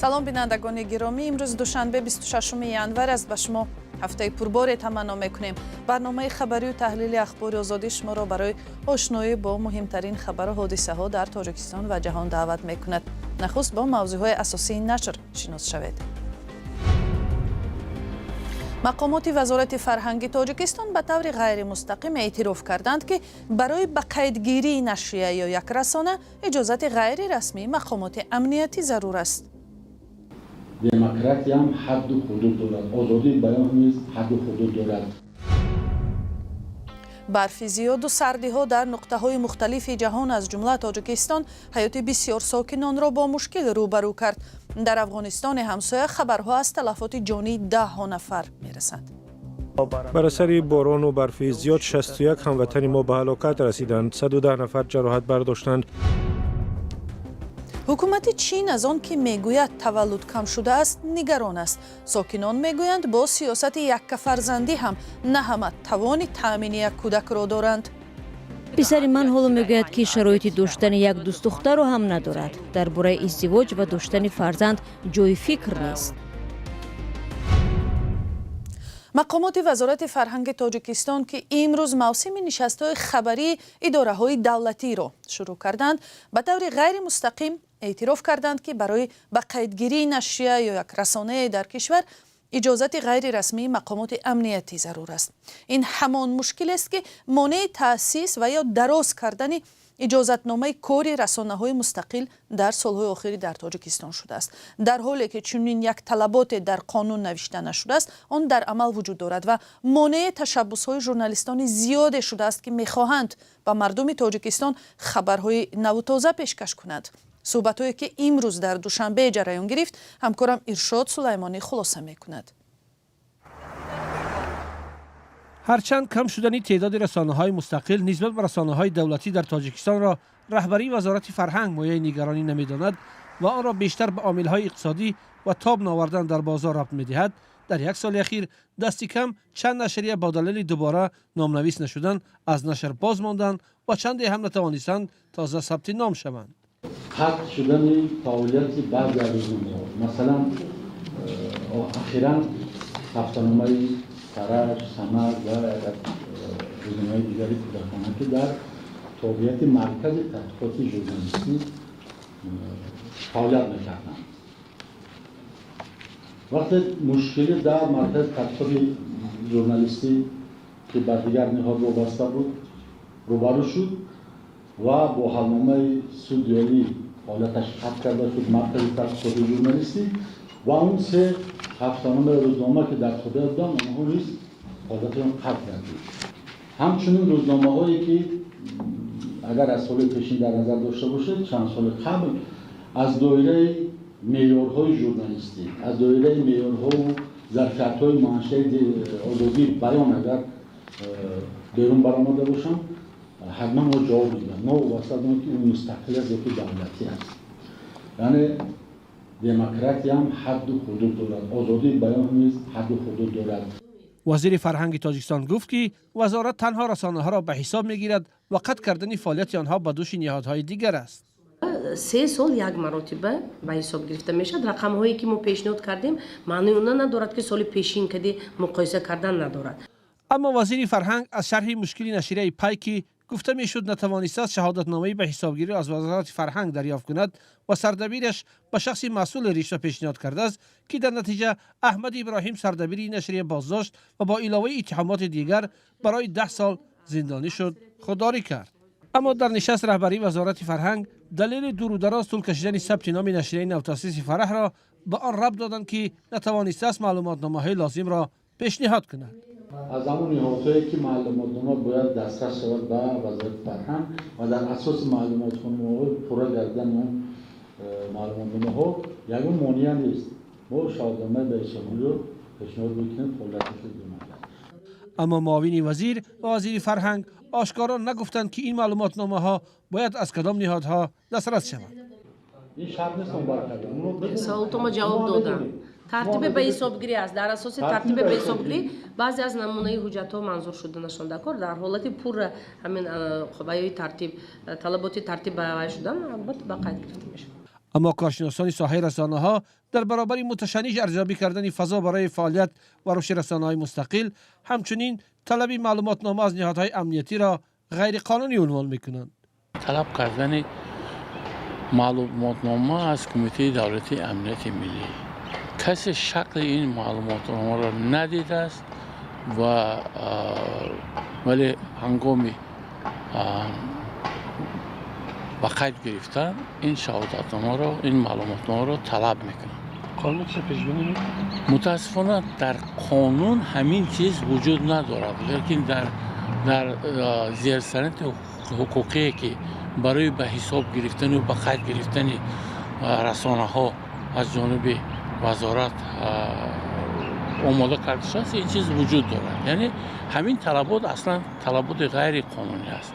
Салом, бинандагони гиромӣ. Имрӯз душанбе, 26 январ аст. Ба шумо ҳафтаи пурборе таманно мекунем. Барномаи хабарию таҳлили Ахбори Озодӣ шуморо барои ошноӣ бо муҳимтарин хабару ҳодисаҳо дар Тоҷикистон ва ҷаҳон даъват мекунад. Нахуст бо мавзӯъҳои асосии нашр шинос шавед. Мақомоти Вазорати фарҳанги Тоҷикистон ба таври ғайримустақим эътироф карданд, ки барои ба қайдгирии нашрия ё як расона иҷозати ғайрирасмии мақомоти амниятӣ зарур аст. Демократиям ҳадду ҳудуд дорад, озодии баён низ ҳадду ҳудуд дорад. Барфи зиёду сардиҳо дар нуқтаҳои мухталифи ҷаҳон, аз ҷумла Тоҷикистон, ҳаёти бисёр сокинонро бо мушкил рӯбарӯ кард. Дар Афғонистони ҳамсоя хабарҳо аз талафоти ҷонии даҳҳо нафар мерасанд. Бар асари борону барфи зиёд 61 ҳамватани мо ба ҳалокат расиданд, 110 нафар ҷароҳат бардоштанд. Ҳукумати Чин аз он ки мегӯяд таваллуд кам шудааст, нигарон аст. Сокинон мегӯянд, бо сиёсати яккафарзандӣ ҳам на ҳама тавони таъмини як кӯдакро доранд. Писари ман ҳоло мегӯяд, ки шароити доштани як дӯстдухтарро ҳам надорад. Дар бораи издивоҷ ва доштани фарзанд ҷои фикр нест. Мақомоти Вазорати фарҳанги Тоҷикистон, ки имрӯз мавсими нишастҳои хабарии идораҳои давлатиро шурӯъ карданд, ба таври ғайримустақим эътироф карданд, ки барои ба қайдгирии нашрия ё як расонае дар кишвар иҷозати ғайрирасмии мақомоти амниятӣ зарур аст. Ин ҳамон мушкилест, ки монеи таъсис ва ё дароз кардани иҷозатномаи кори расонаҳои мустақил дар солҳои охирӣ дар Тоҷикистон шудааст. Дар ҳоле ки чунин як талаботе дар қонун навишта нашудааст, он дар амал вуҷуд дорад ва монеи ташаббусҳои журналистони зиёде шудааст, ки мехоҳанд ба мардуми Тоҷикистон хабарҳои наву тоза пешкаш кунанд. Суҳбатҳое, ки имрӯз дар Душанбе ҷараён гирифт, ҳамкорам Иршод Сулаймонӣ хулоса мекунад. Ҳарчанд кам шудани теъдоди расонаҳои мустақил нисбат ба расонаҳои давлатӣ дар Тоҷикистонро раҳбарии Вазорати фарҳанг мояи нигаронӣ намедонад ва онро бештар ба омилҳои иқтисодӣ ва тоб наовардан дар бозор рабт медиҳад, дар як соли ахир дасти кам чанд нашрия бо далели дубора номнавис нашудан аз нашр боз монданд ва чанде ҳам натавонистанд тоза сабти ном шаванд. Қатъ шудани фаъолияти баъзе аз рӯзномаҳо, масалан, ахиран ҳафтаномаи Фараҷ, Самад ва рӯзномаи дигари кӯдакона, ки дар тобеияти Маркази тадқиқоти журналистӣ фаъолият мекарданд. Вақте мушкилӣ дар Маркази тадқиқоти журналистӣ, ки ба дигар ниҳод вобаста буд, рӯбарӯ шуд ва бо ҳалномаи суди олӣ фаъолияташ қатъ карда шуд Маркази тадқиқоти журналистӣ ва он се ҳафтаномаи рӯзнома, ки дар тобеият буданд, онҳо низ фаъолияташон қатъ гардид. Ҳамчунин рӯзномаҳое, ки агар аз соли пешин дар назар дошта бошед, чанд соли қабл аз доираи меъёрҳои журналистӣ, аз доираи меъёрҳову зарфиятҳои маншаи озодии баён агар берун баромада бошанд, ҳатман мо ҷавоб медиҳам, новобаста аз он ки ӯ мустақил аст ё ки давлатӣ аст. Яъне демократиям ҳадду ҳудуд дорад, озодии баён низ ҳадду ҳудуд дорад. Вазири фарҳанги Тоҷикистон гуфт, ки вазорат танҳо расонаҳоро ба ҳисоб мегирад ва қатъ кардани фаъолияти онҳо ба дӯши ниҳодҳои дигар аст. 3 сол як маротиба ба ҳисоб гирифта мешавад. Рақамҳое, ки мо пешниҳод кардем, маънои она надорад, ки соли пешин кади муқоиса кардан надорад. Аммо вазири фарҳанг аз шарҳи мушкили нашрияи Пай, ки гуфта мешуд натавонистааст шаҳодатномаи ба ҳисобгириро аз Вазорати фарҳанг дарёфт кунад ва сардабираш ба шахси масъули ришва пешниҳод кардааст, ки дар натиҷа Аҳмад Иброҳим, сардабири ин нашрия, боздошт ва бо иловаи иттиҳомоти дигар барои 10 сол зиндонӣ шуд, худдорӣ кард. Аммо дар нишаст раҳбарии Вазорати фарҳанг далели дуру дароз тӯл кашидани сабти номи нашрияи навтаъсиси Фараҳро ба он рабт доданд, ки натавонистааст маълумотномаҳои лозимро пешниҳод кунад. Аз ҳамон ниҳодҳое, ки маълумотнома бояд дастрас шавад ба Вазорати фарҳанг ва дар асоси маълумотномаҳои пурра гардидани он маълумотномаҳо ягон монеа нест, мо шаҳодатномаи ба ҳисобгириро пешниҳод мекунем, фаъолияташро идома диҳад. Аммо муовини вазир ва вазири фарҳанг ошкоро нагуфтанд, ки ин маълумотномаҳо бояд аз кадом ниҳодҳо дастрас шаванд. Ин шарт нест, мо баркардем. Саволтома ҷавоб додам. Тартибе ба ҳисобгирӣ аст. Дар асоси тартибе ба ҳисобгирӣ баъзе аз намунаи ҳуҷҷатҳо манзур шуданашон дар кор. Дар ҳолати пурра ҳамин баёи тартиб, талаботи тартиб ба вай шудан, албатта, ба қайд гирифта мешавад. Аммо коршиносони соҳаи расонаҳо дар баробари муташанниҷ арзёбӣ кардани фазо барои фаъолият ва рушди расонаҳои мустақил, ҳамчунин талаби маълумотнома аз ниҳодҳои амниятиро ғайриқонунӣ унвон мекунанд. Талаб кардани маълумотнома аз Кумитаи давлатии амнияти миллӣ, касе шакли ин маълумотномаро надидааст ва вале ҳангоми ба қайд гирифтан ин шаҳодатномаро, ин маълумотномаро талаб мекунанд. Қонун чӣ пешбинӣ мекунад? Мутаассифона, дар қонун ҳамин чиз вуҷуд надорад, лекин дар зерсанади ҳуқуқие, ки барои ба ҳисоб гирифтану ба қайд гирифтани расонаҳо аз ҷониби вазорат омода карда шудааст, ин чиз вуҷуд дорад. Яъне ҳамин талабот аслан талаботи ғайриқонунӣ аст.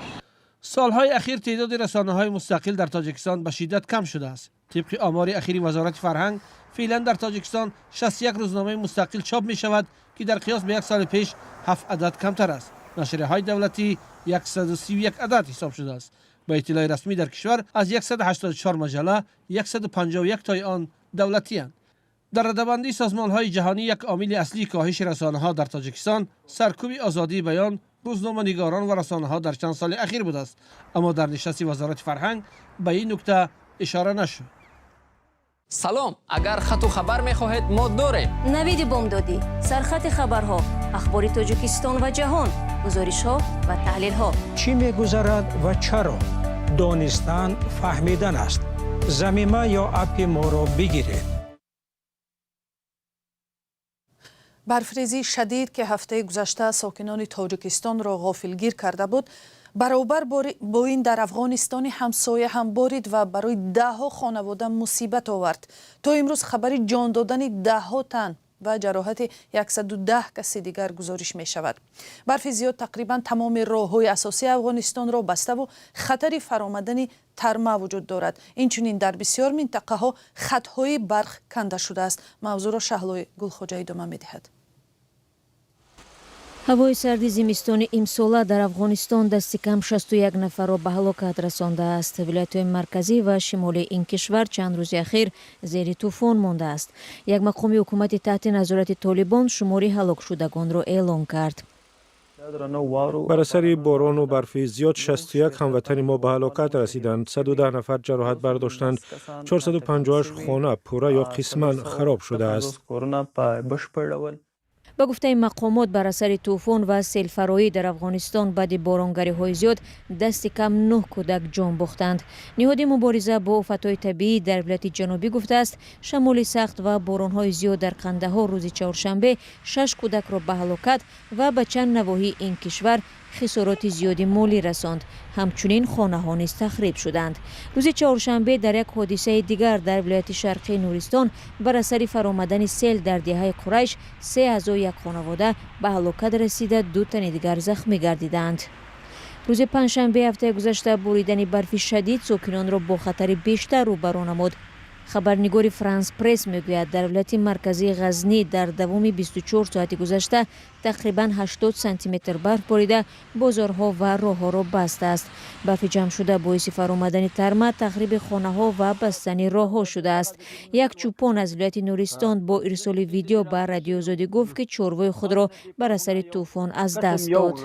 Солҳои ахир теъдоди расонаҳои мустақил дар Тоҷикистон ба шиддат кам шудааст. Тибқи омори ахири Вазорати фарҳанг, феълан дар Тоҷикистон 61 рӯзномаи мустақил чоп мешавад, ки дар қиёс ба як соли пеш ҳафт адад камтар аст. Нашрияҳои давлатӣ 131 адад ҳисоб шудааст. Ба иттилои расмӣ, дар кишвар аз 184 маҷалла 151 тои он давлатиянд. Дар радабандии созмонҳои ҷаҳонӣ як омили аслии коҳиши расонаҳо дар Тоҷикистон саркӯби озодии баён, рӯзноманигорон ва расонаҳо дар чанд соли ахир будааст. Аммо дар нишасти Вазорати фарҳанг ба ин нукта ишора нашуд. Салом, агар хату хабар мехоҳед, мо дорем. Навиди бомдодӣ, сархати хабарҳо, ахбори Тоҷикистон ва ҷаҳон, гузоришҳо ва таҳлилҳо. Чӣ мегузарад ва чаро? Донистан фаҳмидан аст. Замима ё аппи моро бигиред. Барфрезии шадид, ки ҳафтаи гузашта сокинони Тоҷикистонро ғофилгир карда буд, баробар бо ин дар Афғонистони ҳамсоя ҳам борид ва барои даҳҳо хонавода мусибат овард. То имрӯз хабари ҷон додани даҳҳо тан ва ҷароҳати 110 каси дигар гузориш мешавад. Барфи зиёд тақрибан тамоми роҳҳои асосии Афғонистонро баставу хатари фаромадани тарма вуҷуд дорад. Инчунин дар бисёр минтақаҳо хатҳои барқ канда шудааст. Мавзӯъро Шаҳлои Гулхоҷа идома медиҳад. Ҳавои сарди зимистони имсола дар Афғонистон дасти кам 61 нафарро ба ҳалокат расондааст. Вилоятҳои марказӣ ва шимолии ин кишвар чанд рӯзи ахир зери тӯфон мондааст. Як мақоми ҳукумати таҳти назорати Толибон шумори ҳалокшудагонро эълон кард. Бар асари борону барфи зиёд 61 ҳамватани мо ба ҳалокат расиданд, 110 нафар ҷароҳат бардоштанд, 458 хона пурра ё қисман хароб шудааст. Ба гуфтаи мақомот, бар асари тӯфон ва селфароӣ дар Афғонистон баъди боронгариҳои зиёд дасти кам нӯҳ кӯдак ҷон бохтанд. Ниҳоди мубориза бо офатҳои табиӣ дар вилояти ҷанубӣ гуфтааст, шамоли сахт ва боронҳои зиёд дар Қандаҳор рӯзи чаҳоршанбе шаш кӯдакро ба ҳалокат ва ба чанд навоҳии ин кишвар хисороти зиёди молӣ расонд. Ҳамчунин хонаҳо низ тахриб шуданд. Рӯзи чаҳоршанбе дар як ҳодисаи дигар дар вилояти шарқии Нуристон бар асари фаромадани сел дар деҳаи Қурайш се аъзои як хонавода ба ҳалокат расида, ду тани дигар захмӣ гардиданд. Рӯзи панҷшанбе ҳафтаи гузашта боридани барфи шадид сокинонро бо хатари бештар рӯбарӯ намуд. Хабарнигори Франс Пресс мегӯяд, дар вилояти марказии Ғазнӣ дар давоми 24 соати гузашта тақрибан 80 сантиметр барф борида, бозорҳо ва роҳҳоро бастааст. Барфи ҷамъшуда боиси фаромадани тарма, тахриби хонаҳо ва бастани роҳҳо шудааст. Як чӯпон аз вилояти Нуристон бо ирсоли видео ба Радиои Озодӣ гуфт, ки чорвои худро бар асари тӯфон аз даст дод.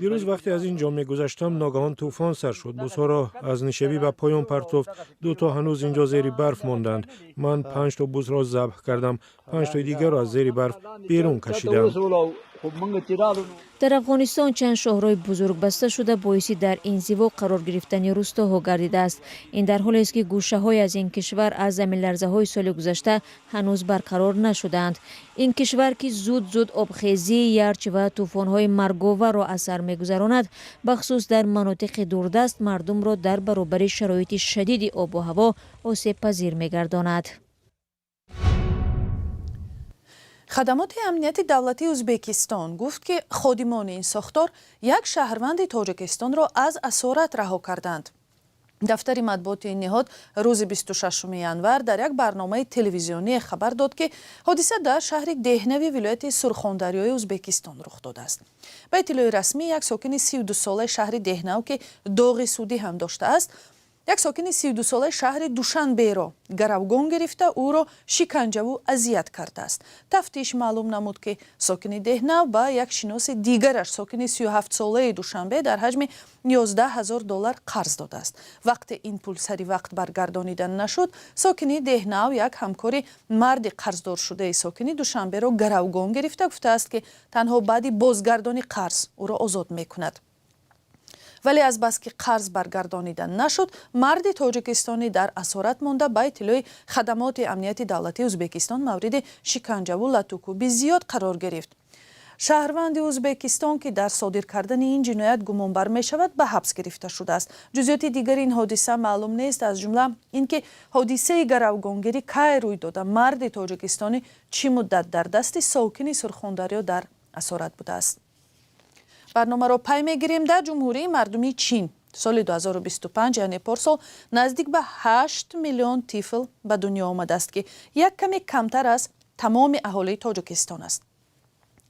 Дирӯз вақте аз ин ҷо мегузаштам, ногаҳон тӯфон сар шуд, бузҳоро аз нишебӣ ба поён партофт. Дуто ҳанӯз инҷо зери барф монданд. Ман панҷто бузро забҳ кардам, панҷтои дигарро аз зери барф берун кашидам. Дар Афғонистон чанд шоҳроҳи бузург баста шуда, боиси дар инзиво қарор гирифтани рӯстоҳо гардидааст. Ин дар ҳолест, ки гӯшаҳое аз ин кишвар аз заминларзаҳои соли гузашта ҳанӯз барқарор нашудаанд. Ин кишвар, ки зуд зуд обхезӣ, ярч ва тӯфонҳои марговарро аз сар мегузаронад, бахусус дар манотиқи дурдаст мардумро дар баробари шароити шадиди обу ҳаво осебпазир мегардонад. Хадамоти амнияти давлатии Ӯзбекистон гуфт, ки ходимони ин сохтор як шаҳрванди Тоҷикистонро аз асорат раҳо карданд. Дафтари матбуоти ин ниҳод рӯзи 26 январ дар як барномаи телевизионие хабар дод, ки ҳодиса дар шаҳри Деҳнави вилояти Сурхондарёи Ӯзбекистон рух додааст. Ба иттилои расмӣ, як сокини 32-солаи шаҳри Деҳнав, ки доғи судӣ ҳам доштааст, Як сокини 32-солаи шаҳри Душанберо гаравгон гирифта, ӯро шиканҷаву азият кардааст. Тафтиш маълум намуд, ки сокини Деҳнав ба як шиноси дигараш, сокини 37-солаи Душанбе, дар ҳаҷми 11 ҳазор доллар қарз додааст. Вақте ин пул сари вақт баргардонида нашуд, сокини Деҳнав як ҳамкори марди қарздоршудаи сокини Душанберо гаравгон гирифта, гуфтааст, ки танҳо баъди бозгардони қарз ӯро озод мекунад. Вале азбаски қарз баргардонида нашуд, марди тоҷикистонӣ дар асорат монда, ба иттилои хадамоти амнияти давлатии Ӯзбекистон, мавриди шиканҷаву латукӯби зиёд қарор гирифт. Шаҳрванди Ӯзбекистон, ки дар содир кардани ин ҷиноят гумонбар мешавад, ба ҳабс гирифта шудааст. Ҷузъиёти дигари ин ҳодиса маълум нест, аз ҷумла ин ки ҳодисаи гаравгонгирӣ кай рӯй дода, марди тоҷикистонӣ чӣ муддат дар дасти сокини Сурхондарё дар асорат будааст. Барномаро пай мегирем. Дар Ҷумҳурии Мардумии Чин соли 2025, яъне порсол, наздик ба 8 миллион тифл ба дунё омадааст, ки як каме камтар аз тамоми аҳолии Тоҷикистон аст.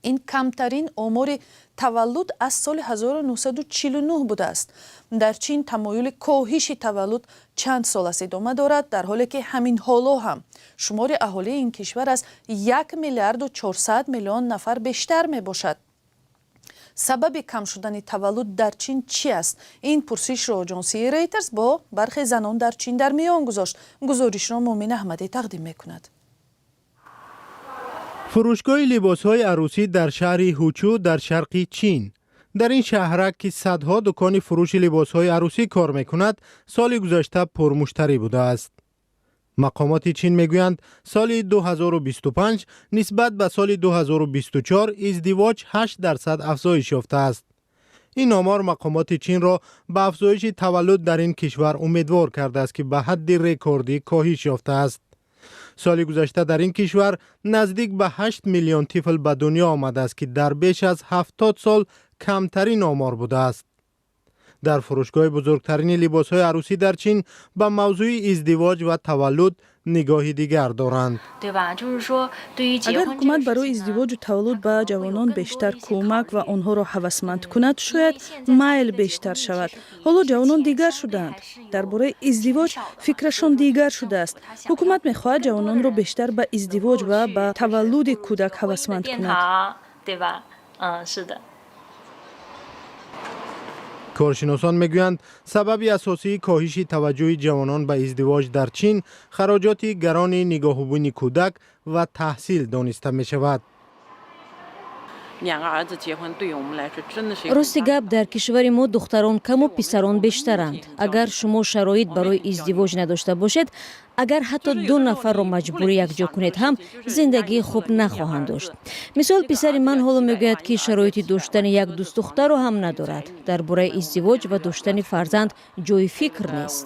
Ин камтарин омори таваллуд аз соли 1949 будааст. Дар Чин тамоюли коҳиши таваллуд чанд сол аст идома дорад, дар ҳоле ки ҳамин ҳоло ҳам шумори аҳолии ин кишвар аз 1 миллиарду 400 миллион нафар бештар мебошад. Сабаби кам шудани таваллуд дар Чин чӣ аст? Ин пурсишро оҷонсии Рейтерс бо бархе занон дар Чин дар миён гузошт. Гузоришро Муъмин Аҳмадӣ тақдим мекунад. Фурӯшгоҳи либосҳои арӯсӣ дар шаҳри Ҳучу дар шарқи Чин. Дар ин шаҳрак, ки садҳо дукони фурӯши либосҳои арӯсӣ кор мекунад, соли гузашта пурмуштарӣ будааст. Мақомоти Чин мегӯянд, соли 2025 нисбат ба соли 2024 издивоҷ 8% афзоиш ёфтааст. Ин омор мақомоти Чинро ба афзоиши таваллуд дар ин кишвар умедвор кардааст, ки ба ҳадди рекордӣ коҳиш ёфтааст. Соли гузашта дар ин кишвар наздик ба 8 миллион тифл ба дунё омадааст, ки дар беш аз 70 сол камтарин омор будааст. Дар фурӯшгоҳи бузургтарини либосҳои арӯсӣ дар Чин ба мавзӯи издивоҷ ва таваллуд нигоҳи дигар доранд. Агар ҳукумат барои издивоҷу таваллуд ба ҷавонон бештар кӯмак ва онҳоро ҳавасманд кунад, шояд майл бештар шавад. Ҳоло ҷавонон дигар шудаанд, дар бораи издивоҷ фикрашон дигар шудааст. Ҳукумат мехоҳад ҷавононро бештар ба издивоҷ ва ба таваллуди кӯдак ҳавасманд кунад. Коршиносон мегӯянд, сабаби асосии коҳиши таваҷҷӯҳи ҷавонон ба издивоҷ дар Чин хароҷоти гарони нигоҳубини кӯдак ва таҳсил дониста мешавад. Рости гап, дар кишвари мо духтарон каму писарон бештаранд. Агар шумо шароит барои издивоҷ надошта бошед, агар ҳатто ду нафарро маҷбурӣ якҷо кунед ҳам, зиндагии хуб нахоҳанд дошт. Мисол, писари ман ҳоло мегӯяд, ки шароити доштани як дӯстдухтарро ҳам надорад. Дар бораи издивоҷ ва доштани фарзанд ҷои фикр нест.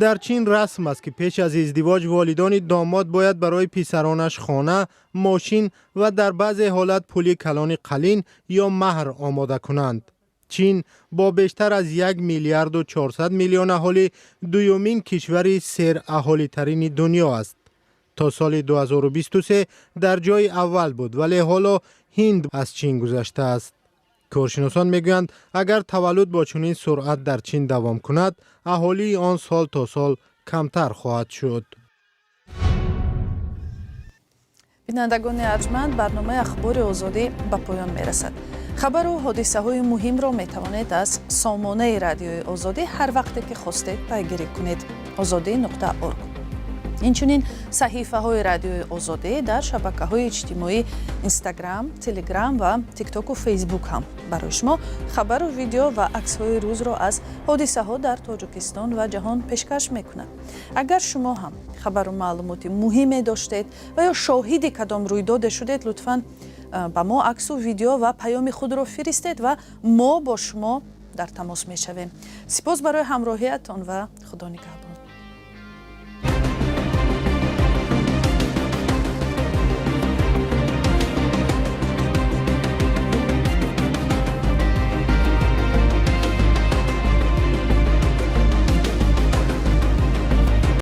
Дар Чин расм аст, ки пеш аз издивоҷ волидони домод бояд барои писаронаш хона, мошин ва дар баъзе ҳолат пули калони қалин ё маҳр омода кунанд. Чин бо бештар аз 1 миллиарду 400 миллион аҳолӣ дуюмин кишвари сераҳолитарини дунё аст. То соли 2023 дар ҷои аввал буд, вале ҳоло Ҳинд аз Чин гузаштааст. Коршиносон мегӯянд, агар таваллуд бо чунин суръат дар Чин давом кунад, аҳолии он сол то сол камтар хоҳад шуд. Бинандагони арҷманд, барномаи Ахбори Озодӣ ба поён мерасад. Хабару ҳодисаҳои муҳимро метавонед аз сомонаи Радиои Озодӣ ҳар вақте ки хостед пайгирӣ кунед: озодӣ.org. Инчунин саҳифаҳои Радиои Озодӣ дар шабакаҳои иҷтимоӣ Инстаграм, Телеграм ва Тиктоку Фейсбук ҳам барои шумо хабару видео ва аксҳои рӯзро аз ҳодисаҳо дар Тоҷикистон ва ҷаҳон пешкаш мекунад. Агар шумо ҳам хабару маълумоти муҳиме доштед ва ё шоҳиди кадом рӯйдоде шудед, лутфан ба мо аксу видео ва паёми худро фиристед ва мо бо шумо дар тамос мешавем. Сипос барои ҳамроҳиятон ва Худо нигаҳбон.